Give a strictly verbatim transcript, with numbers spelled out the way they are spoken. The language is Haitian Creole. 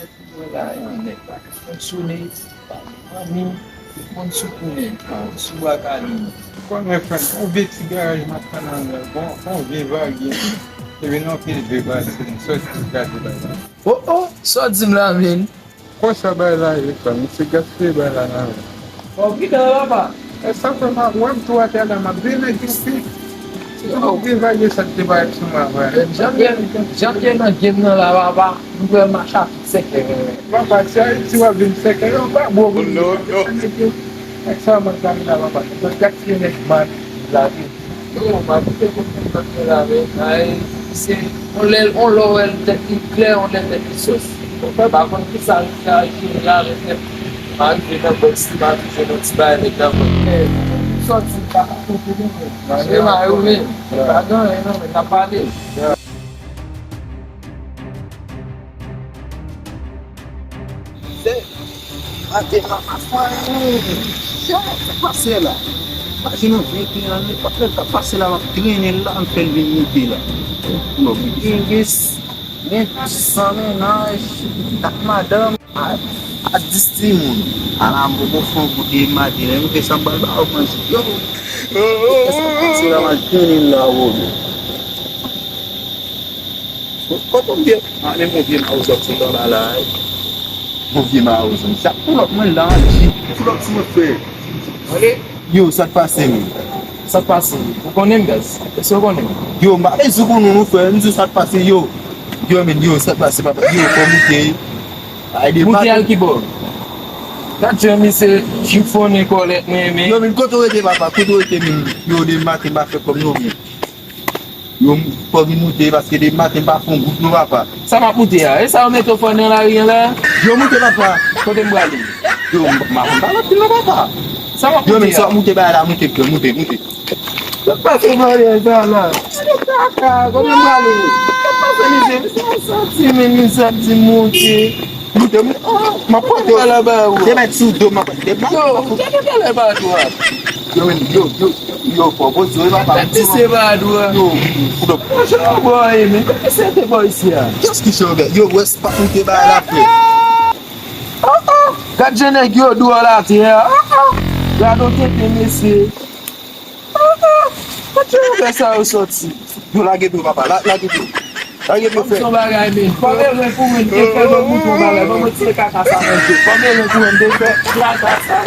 Mwen la, yon nèg la ka konn sone, pa gen fanmi, konn sou konnen, sou bwa kale. Ou konnen frè m, yon vye ti garaj m ap pran nan men, bon, bon vye vagin. Epi nan pil vye vagin, sòti gade bagay. Oh, oh, sa w di m la, menn? Konsa bagay la ye, frè m, se gaspiye bagay la nan men. Bon, kite la, papa. E sa fè m ap wè m tou atè la, m ap veye nèg yo pi. Yo, m ap veye vagin sa k te parèt sou mwen, frè. Jan k ye, jan k ye nan game nan la, papa, m kwè m mache a tout sèkè. Papa, si Ayiti w ap vin sèkè, yo pa bon pou nou. Nèg sa mwen gade la, papa. Yo gaspiye nèg mwen la, wi. Yo, m ap kite konprann tande la, men, ay, se, on lè, on lè, wè, tèt li klè, on lè, tèt li sòs. Mwen pa konn kisa l ka jere la, men, m arive nan bòs li, m ap jwenn yon ti bagay nèg nan vant. Men, sòti, pa konprann, men. Se mari ou menm. Pa gen anyen, non, men, n ap pale. Lè maten an, afwa, sa k pase la? Imajine yon venteyen ane, patnè, sa k pase la, m ap trennen l la, m fè l vin moute la. Yon ris, gen san mennaj, kat madanm, a, a dis timoun. Ala m poko fè yon goute maten, men m fè sa m pral ba yo manje. Yo! Sa k pase la, m al trennen l la, bro. Kote yon vye, ah, men yon vye mawozo ap sot anba la, wi. Yon vye mawozo, misye ap pull up mwen la, G. Pull up sou mwen, frè. Yo, sa k pase, menm? Sa k pase? Ou konnen m, guys? Èske ou konnen m? Yo, m pa bezwen konnen w, non, frè. M di w sa k pase, yo. Yo, menm, yo, sa k pase, papa? Yo, fò moute. Ay, de moute al ki bò? Gad jan misye chifonnen kòlèt, menm. Yo, menm, kote w rete, papa? Kote w rete, menm? Yo, de maten, m pa fè kòb, non, menm. Yo, fò vin moute, paske depi maten m pa fè yon goud non, papa. Sa m ap moute a? E sa yo mete w fè nan lari an la? Yo, moute, papa. Kote m prale? Yo, m, m pa konn pale anpil non, papa. Sa m ap moute a? Yo, men sa w ap moute bagay la, moute, frè, moute, moute. Sa k pase, manyen sa la? Gade kaka, kote m prale? Sa k pase, mizè? Misye santi, men misye ap di moute. Moute, moute. M ap pote w. Demet sou do, m ap demet. Yo, gade talè badou a. Yo, men, yo, yo, yo, fò poze w, papa. Gade se badou a. Yo, pull up. Monchè, yo, bòy, men. Gade se te bòy isi a. Kiyès ki chè, yo, wè, se pa pou te bay la, frè. Ah, ah. Gade jan nèg yo dwòl atè a. Ah, ah. Gade yon tenten, mesye. Ah, ah. Kote yo fè sa yo sòti? Yo lage dlo, papa. La, lage dlo. Lage dlo, frè. Fò m se yon bagay, men. Fò m bezwen pou mwen, te fè, ban m montre yon bagay. Ban m retire kaka sa nan je. Fò m bezwen pou mwen, te fè kaka sa.